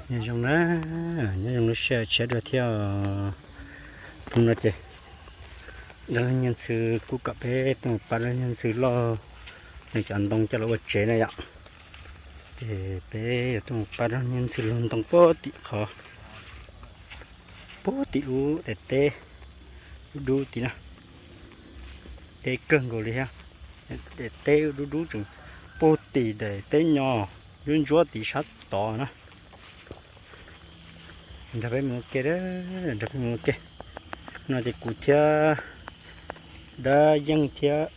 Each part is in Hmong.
Nyob zoo na, nyob zoo lub sij hawm tshiab dua thiab. Hnub no ces dab laug Nyiaj Ntxhw kuj kom peb tuaj mus pab dab laug Nyiaj Ntxhw loj nws cov ntoo coj los ua tsev na yom. Ces peb yuav tuaj mus pab dab laug Nyiaj Ntxhw laug ntoo puag tim qhov, puag tim ub daim teb dub dub tim na. Teb kawg nkaus li thiab. Daim teb dub dub tseem puag tim daim teb nyo ntsuab ntsuab tim sab tod na. Nrog peb mus ua ke, nrog peb mus ua ke. No ces kuv thiab dab Yeej thiab,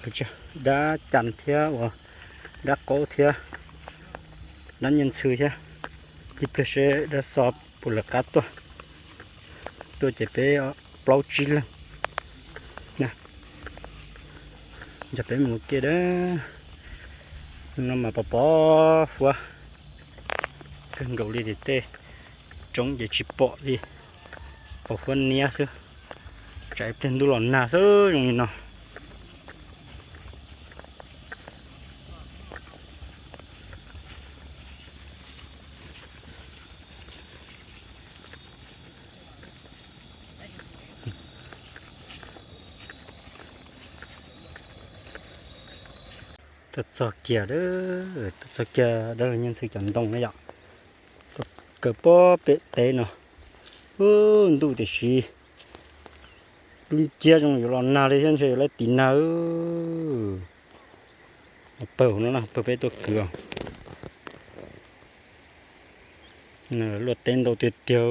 dab Cas thiab uas dab Qaub thiab dab Nyiaj Ntxhw thiab, ib pliag seb dab Xo puas lawv qab tuaj. Tuaj ces peb plaub tsib leeg. Nrog peb mus ua ke dab. No mas pos pos huab kawg nkaus li ces tej roob ces tsis pom li, pos huab niab xwb. Tsam ib pliag ntuj los nag xwb zoo li no. Tuaj txog kiag, tuaj txog kiag dab laug Nyiaj Ntxhw cov ntoo na yom. Kaw puag pem teb no. Ub, ntuj tiam sis dub nciab zoo yuav los nag li thiab, ntshe yuav laib tiv nag. Pawg hauv no na, pawg peb tuaj kwv. Luaj teb ntau tiag tiag.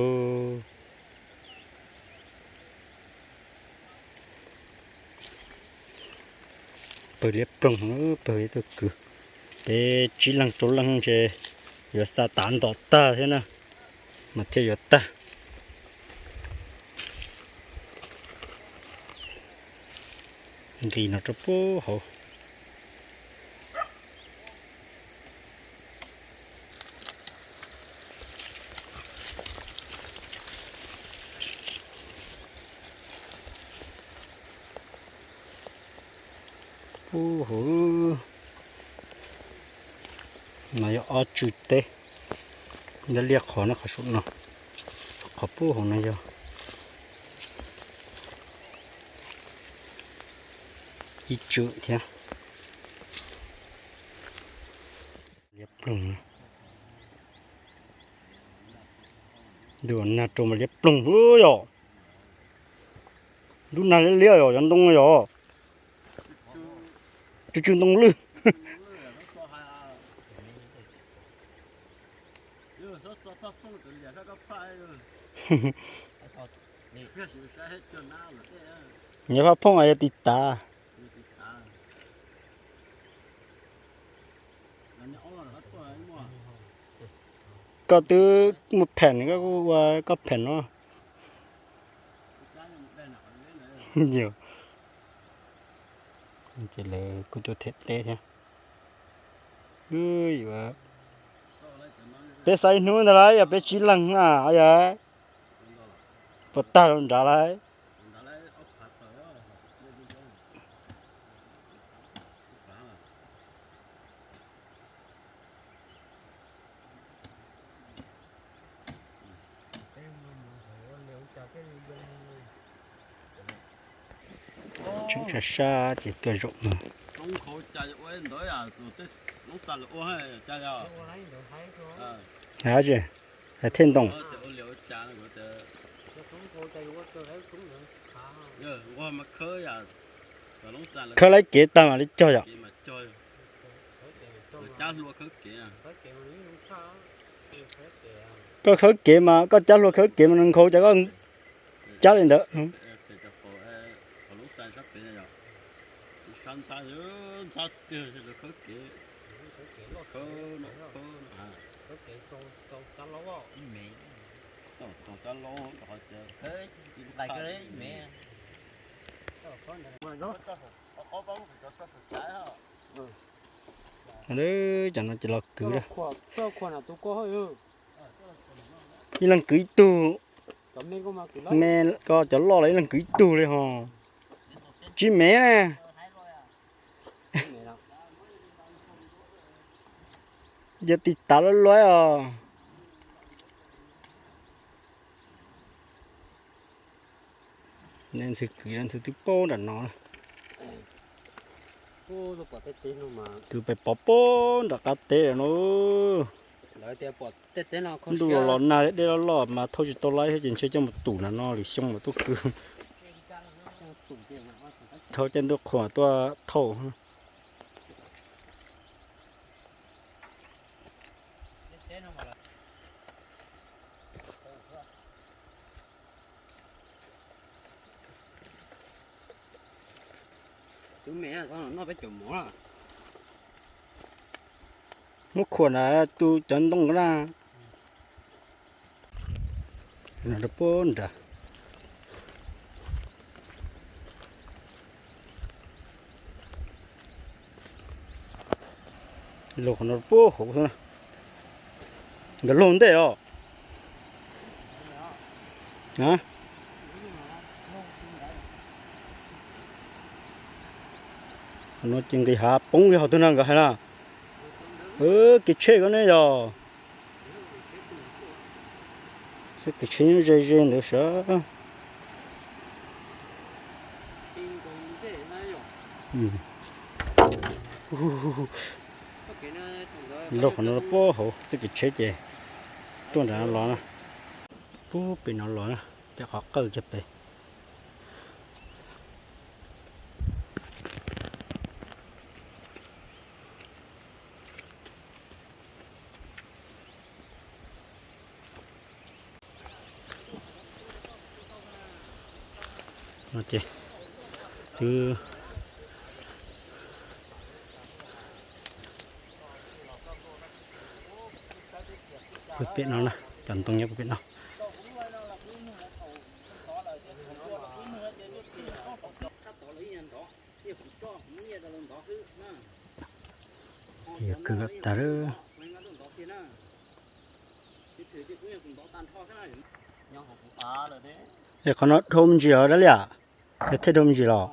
Pawg liab ploog, pawg peb tuaj kwv. Peb tsib leeg rau leej ntshe yuav xa tav ntom tag thiab na, mas thiaj yuav tag. Nqis no rau puag hauv. Puag hauv no yog ob tswm teb, liab liab qhov no, qhov saum no, qhov puag hauv no yog ib tswm thiab. Liab ploog. Ntuj nag rau mas liab ploog yom. Ntuj nag liab liab yom, cov ntoo yom. Tsw tsw ntoo lwj. Nyias faj phooj yog tiv tav. Koj twb muaj pheem, koj kuj ua koj pheem no. Ces lawv kuj tuaj them teb thiab. Peb xav ib hnub ntag lauj, yog peb tsib leeg na, yog puas tag rau nrad lauj. Tseem sab sab ces tuaj zaum no. Hais tsis, hais thiaj ntoo. Khawb laib kev tag mam li cog yom. Koj khawb kev mas, koj cab hlua khawb kev mas nws nkhaus cas koj cab li ntawd. Cov no ces los kwv. Ib leeg kwv ib tug. Me koj cov loj los ib leeg kwv ib tug li ho. Tsib mev na. Yog tiv tav luaj luaj os. Nej ntxhw kwv ntxhw twb paub nram no. Tus pem pov paub nram qab teb lawm no. Ntuj los los nag, dej loj loj mas thauj tsis tau laib thiab ces ntshe coj mus tum nram no lwm xyoo mam tuaj kwv. Thauj caij ntuj qhua tuaj thauj. Muab khuam na, tu cov ntoo na. Rau puag nrad. Laug qhov no puag hauv xwb na. Nkawd laug ntej os. Qhov no ces nqis hav poob li hauv twg no nkawd hais na. Kev tsheb ko ne yog. Txoj kev tsheb nyob ze ze ntawd sav. Laug qhov no puag hauv txoj kev tsheb ces tuaj nram no los na. Puag pem no los na, pem qhov qawj kiag pem. No ces twb puag pem no na, cov ntoo nyob puag pem no. Ces yog kwv tag lawm. Es qhov no dhau me ntsis os dab liam? Yog thiaj dhau me ntsis los?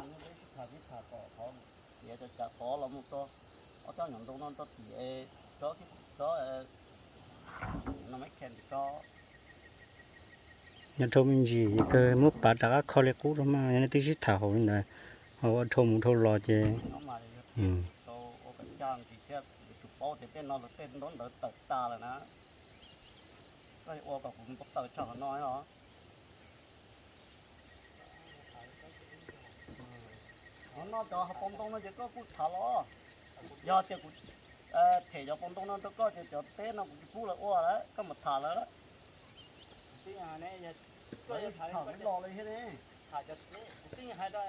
Nyob dhau me ntsis kawg, muab pav rov qab kho li qub rau mas, yog nej twb sib tham hauv li ntawd, ho ua dhau mus dhau los ces. Koj ua kom kuv tawm tshaj qhov no os. Qhov no cov hauv paus ntoo no ces koj kuj tham los. Yog tias kuv them cov paus ntoo no rau koj ces cov teb no kuv tsis pub lawv ua lawm, koj mus tham lawv lawm. Tham li los li thiab ne. Kuv twb hais rau,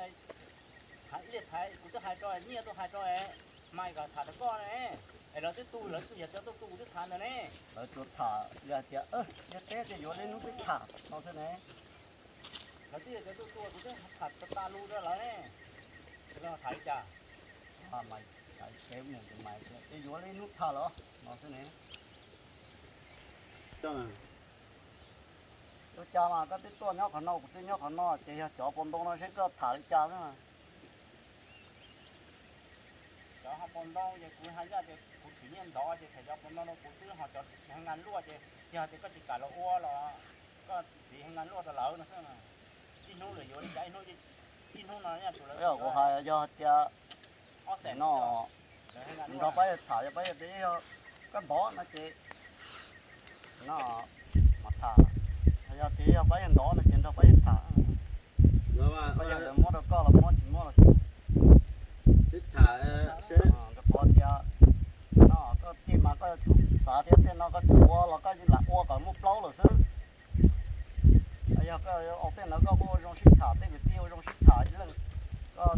kuv twb hais rau Nyiaj tuaj hais rau Mai kom tham rau koj ne. Es lawv twb tu, lawv twb yog cov tuaj tu kuv twb tham ntawd ne. Lawv tsuas tham li hais tias yog teb ces yuav li hnub twb tham no xwb ne. Lawv twb yog cov tuaj tu kuv twb tham tas tas lus rau lawv ne. Tham li cas? Ces yuav li hnub tham los no xwb ne. Ua cas mas koj twb tuaj nyob qhov no kuv twb nyob qhov no ces yog cov paus ntoo no seb koj tham li cas xwb. Cov hauv paus ntoo ces kuv hais yog tias kuv tsim Nyiaj ntov ces them cov paus ntoo rau kuv xwb, ho cov txiv heev nqa luaj ces yog tias koj tsis kam los ua los koj txiv heev nqa luaj rau lawv no xwb. Ib hnub lawv yuav li cas, ib hnub, ib hnub no kuv hais yog tias no nrog pab yawg tham, yog pab yawg tias yog koj ntov no ces no mas tham, yog tias yog pab yawg ntov no ces nrog pab yawg tham. Pab yawg lawv muab rau koj los muab, tsis muab los tsis. Rau qhov tias no koj tiag mas koj yuav tsum xav thiab, tej no koj tseem ua los koj yeej lam ua kom muaj plaub lawm xwb. Yog koj ua tej ntawd koj kuj ua zoo sib tham, tej kwv tij ua zoo sib tham ib leeg. Koj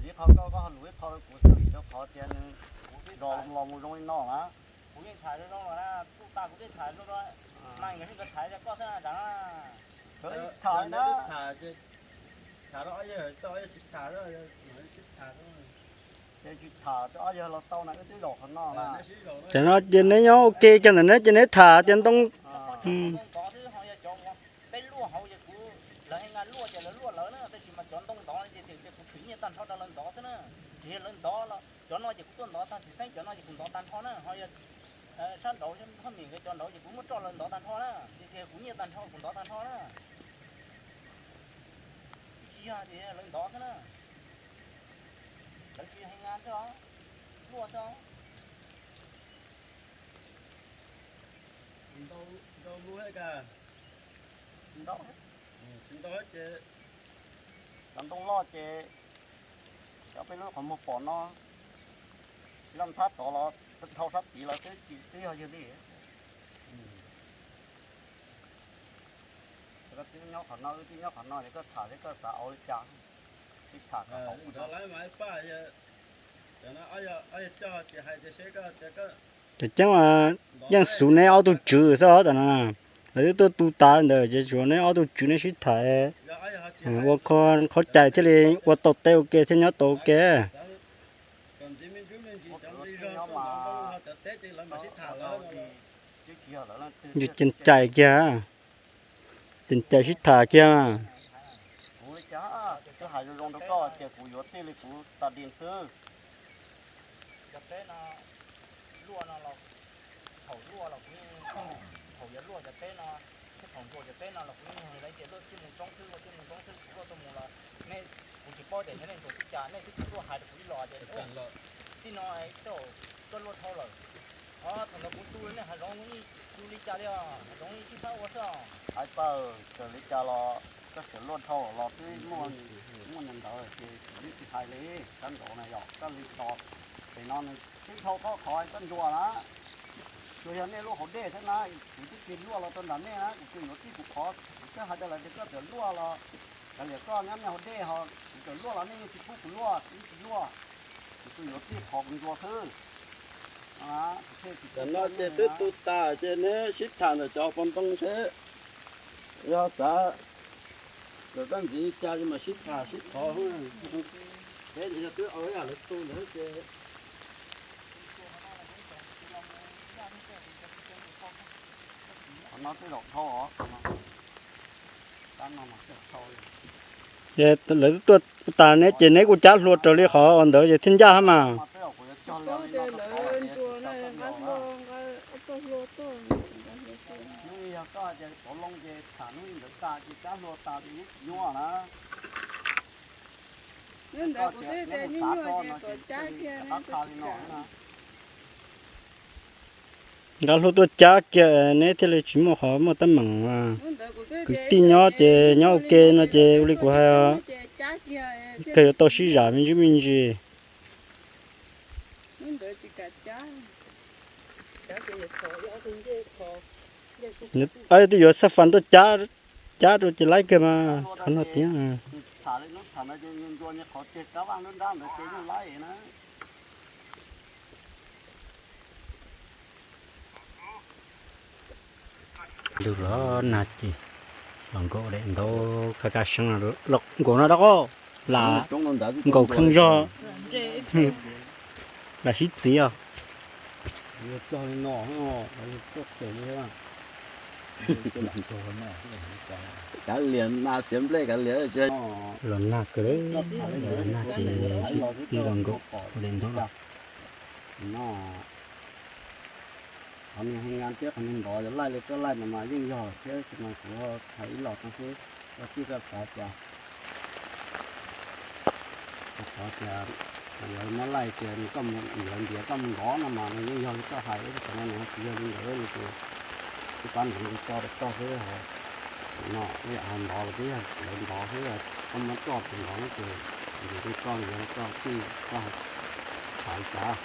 ntxiv qhov koj, koj ho luv ib qho rau kuv xwb, vim rau qhov tias nws los los mus zoo li no na. Kuv yeej tham zoo los na, kuj tas kuv yeej tham zoo los, mas nkawd yeej nkawd tham rau koj xwb na. Tham na. Ces tsis tham, ob yawg los tau na, wb twb zaum qhov no na. Ces no ces neb nyob ua ke kiag ntawm neb ces neb tham tias ntoo. Peb luaj hauv ces kuv, lawv heev nqa luaj ces lawv luaj lawv na, tab sis mas cov ntoo ntov ces kuv tsim Nyiaj tag nrho rau lawv ntov xwb na. Tsis yog lawv ntov, cov no ces kuv tuaj ntov tag tsis xeeb, cov no ces kuv ntov tag nrho na, ho yog sab nraud hab mis nkawd cov nraud ces kuv muab roj lawv ntov tag nrho na, ces kuv Nyiaj tag nrho kuv ntov tag nrho na. Yog tias lawv ntov xwb na, lawv tsis hais ngas xwb os, luaj xwb os. Ntau, ntau lub ka, ntau, tsis ntau ces cov ntoo loj ces cov peb lub qhov muag pom no, loj ntxhab tod los dhau sab tid los twb tsis twb yog yog li. Koj twb nyob qhov no, wb twb nyob qhov no ces koj tham thiab koj xav ua li cas, twb tham kom haum ub no. Cov ceeb mas yeej xub neb ob tug tswv xwb os tam no. Lawv twb tuaj tu tas ntawd ces tsuas neb ob tug tswv neb sib tham ua kho, kho cai thiaj li ua tau teb ua ke thiab nyob tau ua ke. Yus ceev cai kiag, ceev cai sib tham kiag. Kuv li cas twb hais zoo zoo rau koj tias kuv yuav tij li kuv tas dis xwb. Cov teb no luaj no los, thaum luaj los kuv, thaum yuav luaj cov teb no, thiab thaum ntxuav cov teb no los kuv yeej nug lawv tias luaj txij mus roob xwb, luaj txij mus roob xwb, kuv luaj tuaj mus los nej, kuv tsis paub tias yog nej ntxuav txij cas, nej twb tsis tuaj hais rau kuv ib los tias txij no tej zaum koj luaj dhau lawm. Os, thaum ntawd kuv tu nej hav zoov tu li cas li os, hav zoov yeej tib sab ua xwb os. Hais tawm txawm li cas los koj txawm luaj dhau los twb muaj, muaj ntawd ces kuv yeej tsis hais li. Kab nraud na yog koj li tos, ces no nws tib dhau koj qhov koj ntxuav na. Tsuas yog nej lub hauv dej thiab na, kuv twb tsis luaj los rau nram nej na, kuv tsuas yuav tij kuv qhov, kuv twb hais rau lawv tias koj txawm luaj los kav liam koj nyob nej hauv dej ho, kuv txawm luaj los nej yeej tsis pub kuv luaj, yeej tsis luaj. Kuv tsuas yuav tij qhov kuv ntxuav xwb. Tam no ces twb tu tas ces neb sib tham ntawm cov hauv paus ntoo seb yog xav lawm koj ntxiv li cas ces mam sib tham sib thov. Peb ces yog twb ua ib yam lawv tu ntawd ces qhov no twb zaum dhau os. Ces lawv tuaj tas neb ces neb kuj cab hlua raws li qhov uas ntawd ces thiaj ncaj hab mas. Hnub yog koj ces pov loo ces tham hnub ntawd tas ces cab hlua tas ces yeej tsis nyuaj na. Hnub ntawd kuv twb tias nyuaj nyuaj ces kom cab kiag. Nkag hlua tuaj cab kiag neb thiaj li tsis muaj qhov muaj teeb meem. Kwv tij nyob ces nyob ua ke no ces ua li kuv hais, kawg yuav tau sib zam me ntsis me ntsis. Twb yuav xab fas tuaj cab, cab rau ces laib kawg mas qhov no tiag. Ntug los nag ces los nkaum daim ntaub kaj kaj seeb, los nkaum no dab qo, lam nkaum kheej zog, lam sib txiv os. Kav liam na txiav nplej kav liam. Los nag kawg, los nag ces sib tib los nkaum daim ntaub los. Qhov niag hee ngas thiab qhov niag ntov yog laij li koj laij no mas yeej yog thiab, tab sis mas kuv hais ib los tso xwb, koj tij koj xav cas. Qhov tias yog muab laij tias koj mus yuav ntiav koj mus ntov no mas nws yeej yog li koj hais, tab sis qhov no nws tsis yog li ntawd li ces tsis pab nws tso rau koj xwb. No ib yam hais ntov los twb yog lawv ntov xwb, koj muab roj tus ntov no ces ntim li koj yuav koj tij koj hais cas.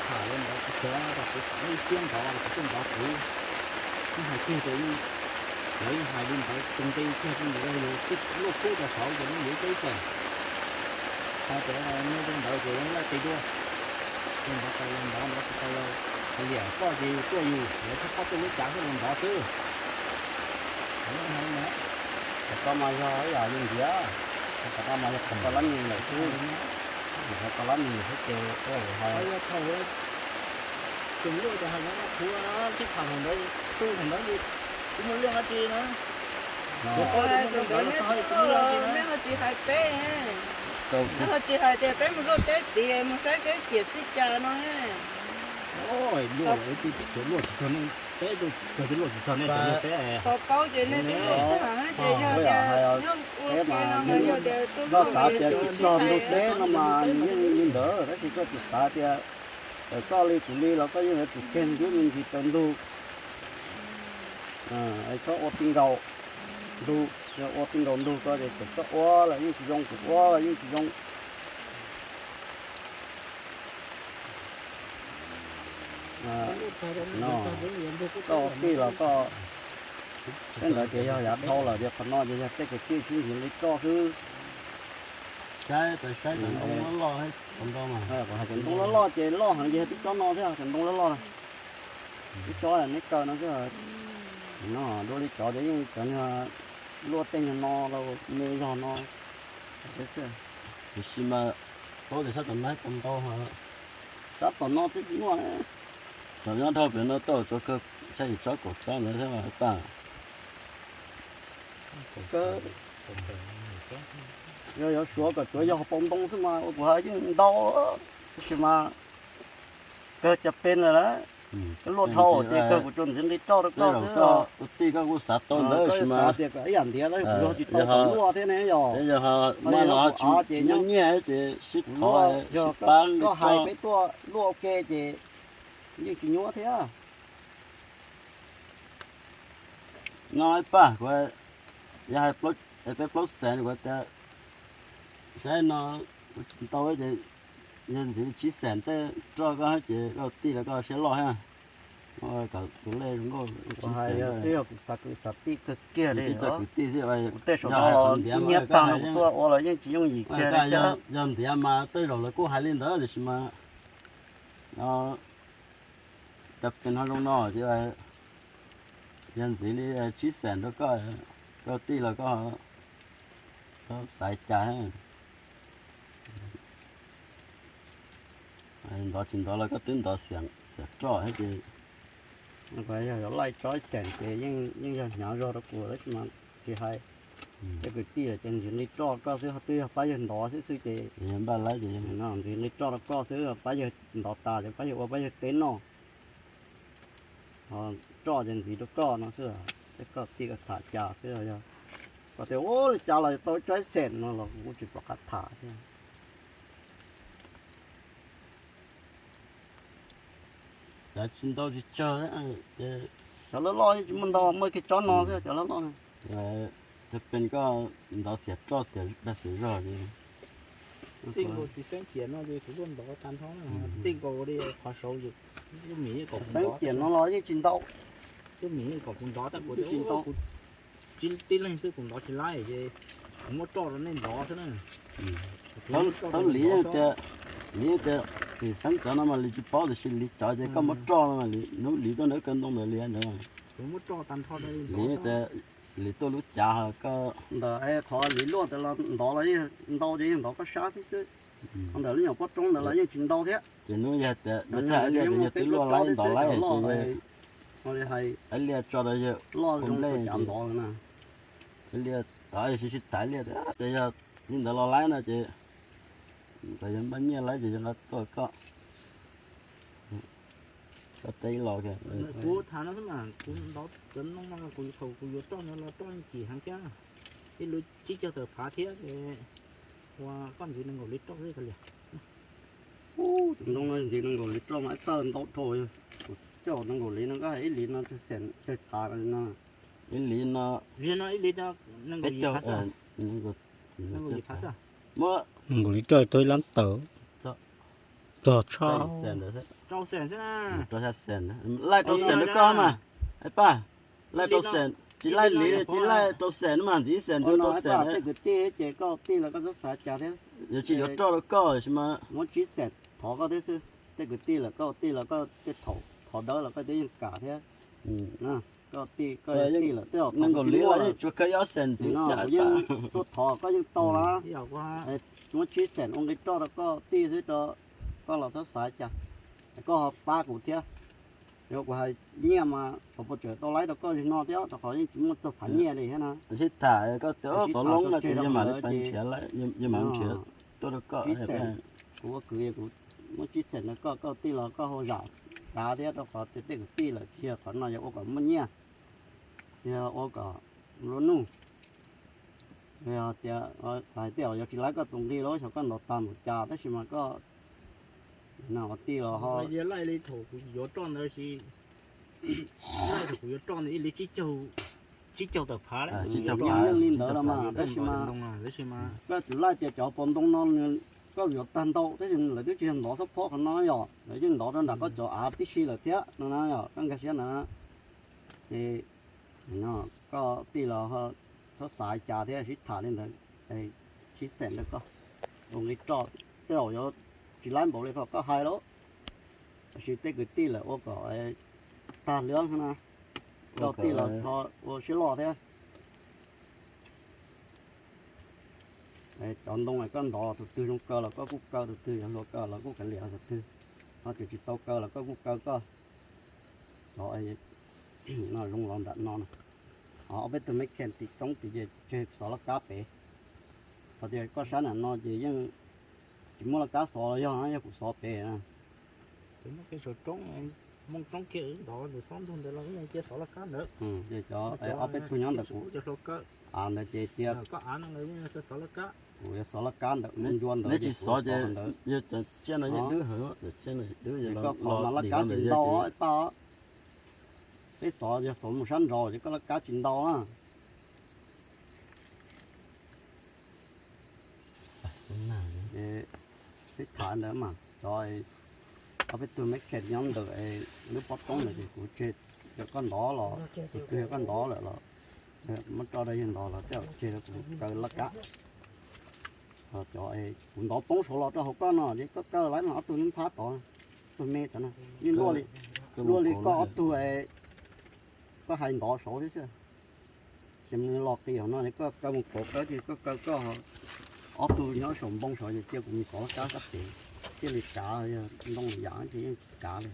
Tham li ntawd kuv xav kom kuv tham ib siab ntov los kuv twb ntov kuv, twb hais kiag ces lawv yeej hais li ntawd tus nqi kiag rau ntawd, yus tij luaj kub rau saud ces yeej yuav ib teb xeem. Hais tias nej li ntawd ces yeej laij qis dua. Li ntawd tau los ntov, ntov tsis tau los, hais liam koj ces yus tuaj yus, lawv thiaj paub tuaj lub cav xwb los ntov xwb. Qhov no mas yog ib yam li ntiav, qhov no mas yog qhov tau lab nyees lawm xwb. Qhov tau lab nyees xwb ces hais, tseem luaj ces hais nyob nyob kuv sib tham thaum ntawd, tu thaum ntawd kuv muaj liaj dab tsi na. Tus hais tus ntawd nej tsis tuaj los nej ho tsis hais peb, nej ho tsis hais tias peb mus luaj teb tid mus saib seb ciam txij cas no. Luaj, luaj tsis txog nej teb, luaj tsis txog nej teb. Tau paub ces nej twb luaj tag ces yog tias nyob ua ke no mas yog tias tuaj luaj ces tsis txog ntug teb no mas nws yeej li ntawd, tab sis koj tsis xav tias tawm koj li kuv li los koj yeej yuav tsum kiag ncub me ntsis tau ntug. Txhob ua tij nkaus ntug, yog ua tij nkaus ntug koj ces txawm koj ua los yeej tsis zoo, kuv ua los yeej tsis zoo. Koj ua tij los koj, tej ntawd ces yog yav dhau lawm, ces qhov no ces yog tej kwv tij sib ntxwv nqi roj xwb. Saib, saib cov ntoo loj loj, cov ntoo loj loj ces loj heev ces twb tsob no thiab, cov ntoo loj loj, twb tsob neb kaw no xwb. No dua li cov ces yeej cov luaj tej nyuag no rau me zog no. Tiam sis mas paub tias sab tom no tau ntau, sab tom no twb tsis muaj. Thaum nyob dhau pem no tau tsob kawg, saib yim tsob kaum tsob ntawd thiab mas paj. Yog yuav suav kom tsuav yog hauv paus ntoo xwb mas ua kuv hais yeej ntau, tab sis mas kawg cas pes lawm lauj. Koj luaj dhau ces kawg kuv tsuas ntxiv nqi roj rau koj xwb. Ua tij koj kuj xav tau ntawd, koj xav tias kom ib yam ntiav tab sis kuv yog tsis tau kom luaj thiab ne yog. Yog kuv av ces nyob nyiaj ces sib thov, yog koj hais peb tuaj luaj ua ke ces yeej tsis nyuaj thiab. No ib paj kuv, yog hais peb plaub xees kuv tias saib no ntau ces yog ntxiv tsib xees tej roj koj ces koj tij los koj siab loj thiab. Kom tus lej zoo nkauj, twb yog kuv xav kwv xav tij kawg kiag li, kuv tej saum no los nyiab tag no kuv tuaj ua los yeej tsis yooj yim kiag li thiab. Yog ntiav mas tej zaum lawv kuj hais li ntawd tiam sis mas cov pes no zoo no ces yog ntxiv li tsib xees rau koj, koj tij los koj xav cas. Ntov tsis ntov los koj twb ntov xiam roj ces. Yog yuav laij tsob xees ces yeej yog hnyav zog rau kuv tab sis mas tsis hais. Tej kwv tij ces ntxiv nqi roj rau koj xwb, twb yog pab yawg ntov xwb xwb ces npaj laib ces ntxiv nqi roj rau koj xwb, pab yawg ntov tas ces pab yawg ua pab yawg teb noj. Ho roj ces ntxiv rau koj no xwb, tej koj tij koj tham cas xwb. Yog koj tias ua li cas los tau tsob xees no los kuv kuj tsis pom qab tham thiab. Cov tsis ntau tsis tsawg, cov loj loj yeej tsis muaj ntau, muaj kiag tsob no xwb cov loj loj. Cov pes koj ntov xiam roj dag xiam zog li. Txij nkaus txiv xeeb ciam no ces kuv kuj ntov tag nrho, txij nkaus li qhov saud, lub mis kom kuv ntov, xeeb ciam no los yeej tsis ntau. Lub mis kom kuv ntov tab kuv tsis tib leeg xwb kuv ntov tsis laib ces kuv muab roj rau nej ntov xwb na. Thaum Liv tias, Liv tias txiv xeeb cov no mas Liv tsis paub tiam sis Liv cov ces koj muab roj no, Liv tuaj ntawm kawg ntoo ntawd Liv ntawd. Kuv muab roj tag nrho li Liv tias Liv tuaj lub cav ho koj ntawd, qhov Liv luaj ntawd los ntov los yeej ntau ces yeej ntov koj sab xwb xwb. Qhov ntawm lub nyuam pob roob ntawd los yeej tsis ntau thiab. Ces hnub yog tias lawv thaj Liaj tias yog twb luaj laib ntov laib ces Liaj tso rau yawg loj zoo nplej cav ntov na. Liaj tod sib sib tham Liaj tias yog li ntawd los laib no ces yog npaj nyiaj laib ces yog nqa tuaj koj. Koj teb los kuv tham no xwb mas kuv ntov cov no mas kuv thaum kuv yuav roj no los roj kim heev thiab, ib lub tsib caug tawm phav thiab ces ua koj ntxiv nees nkaum li roj xwb kav liam. Ntoo no ntxiv nees nkaum li roj mas ib tawg ntau dhau, coj nees nkaum li no koj hais ib li no tsawg phav no. Ib li no, ib li no nees nkaum li roj tau ib lab tawm. Tog tshaj. Laij rau xees rau koj mas. Paj, laij rau xees, tsis laij li, tsis laij rau xees no mas ntxiv xees ntu rau xees. Tej kwv tij ces koj tij los koj txhob xav cas thiab. Yuav tsis yuav roj rau koj sis mas muab tsib xees thov koj thiab xwb. Tej kwv tij lawm koj tij los koj tej thaum thov dawb los koj twb yeej kam thiab. Koj tij koj tij lawm tej nees nkaum li los yeej tsuas kawg ib ob xees ntxiv no yeej tuaj thov koj yeej tau na. Muab tsib xees ua nqi roj rau koj tij xwb, rau koj los txhob xav cas, koj ho pab kuv thiab. Yog kuv hais nyiaj mas xyov puas tseem tau laib rau koj li no thiab, rau qhov yeej tsis muaj txog phav nyiaj li thiab na. Sib tham koj tias qhov loob no ces yog mam li nrhiav, yog mam li nrhiav tuaj rau koj. Kuv ua kwv kuv muab tsib xeem rau koj, koj tij los koj ho zam kav thiab, rau qhov tias tej kwv tij lawm tsis yog qhov no yog ua kom muaj nyiaj, yog ua kom lub nuj. Yog tias hais tias yuav tsis laib koj tus nqi los xyov koj ntov tag npaum cas, tab sis mas koj no ua tij los ho laij li thaum kuv yuav roj ntawd, laij thaum kuv yuav roj ntawd ib li tsib caug tawm phav, yeej li ntawd los mas, tab sis mas koj tsis laij tias cov pos ntoo no koj yuav tag ntau, tab sis lawv twb tsis yog ntov xab phob qhov no yom, lawv yeej ntov rau nram koj cov av tib si lawm thiab no na yom, koj nkag siab na. Ces koj tij los txhob xav cas thiab sib tham li ntawd, sib xeem rau koj tus nqi roj, tej zaum yuav tsis laib npaum li qhov koj hais lauj, tab sis tej kwv tij lawm ua kom tag lwm na, koj tij los ua siab loj thiab. Cov ntoo koj ntov tus twg zoo kaw los koj kuj kaw tus twg, yog hluas kaw los koj kuj kaw liam tus twg, ho tseem tsis tau kaw los koj kuj kaw koj. Cov no zoo los nram no na. Ob peb tug me kheej tim roob tim ces tseg xov laj kab pem. Qhov tias koj sab nram no ces yeej tsis muaj laj kab xov los yog, yog kuv xov pem na. Ces cov ob peb tug nyob ntawm kuv av ntawd ces cia kuv yuav xov laj kab ntawm ncua ntawd, tsis xov ntawd. Koj qhov mas laj kab tsis ntau, pab, peb xov yog xov mus sab nraud ces koj laj kab tsis ntau na. Peb tham ntawd mas cov ob peb tug me kheej nyob ntawm lub pob roob ntawd ces kuv tseg, yog koj ntov los, tus twg yog koj ntov lawm los muab tso rau yawg ntov los tej zaum tseg rau kuv kaw laj kab. Cov kuv ntov poob saud los rau hauv koj no ces koj kaw lawm mas ob tug nyob ntxhab tod, tug me tod na, yeej luaj li koj ob tug, koj hais ntov saud thiab xwb. Ces los qis hauv no koj kaw mus pov kawb ces koj kaw koj, ob tug nyob saum npoo saud ces cia kuv mus xov laj kab sab pem, thiaj li kav, yog ntoo yam ces yeej tsis kav li.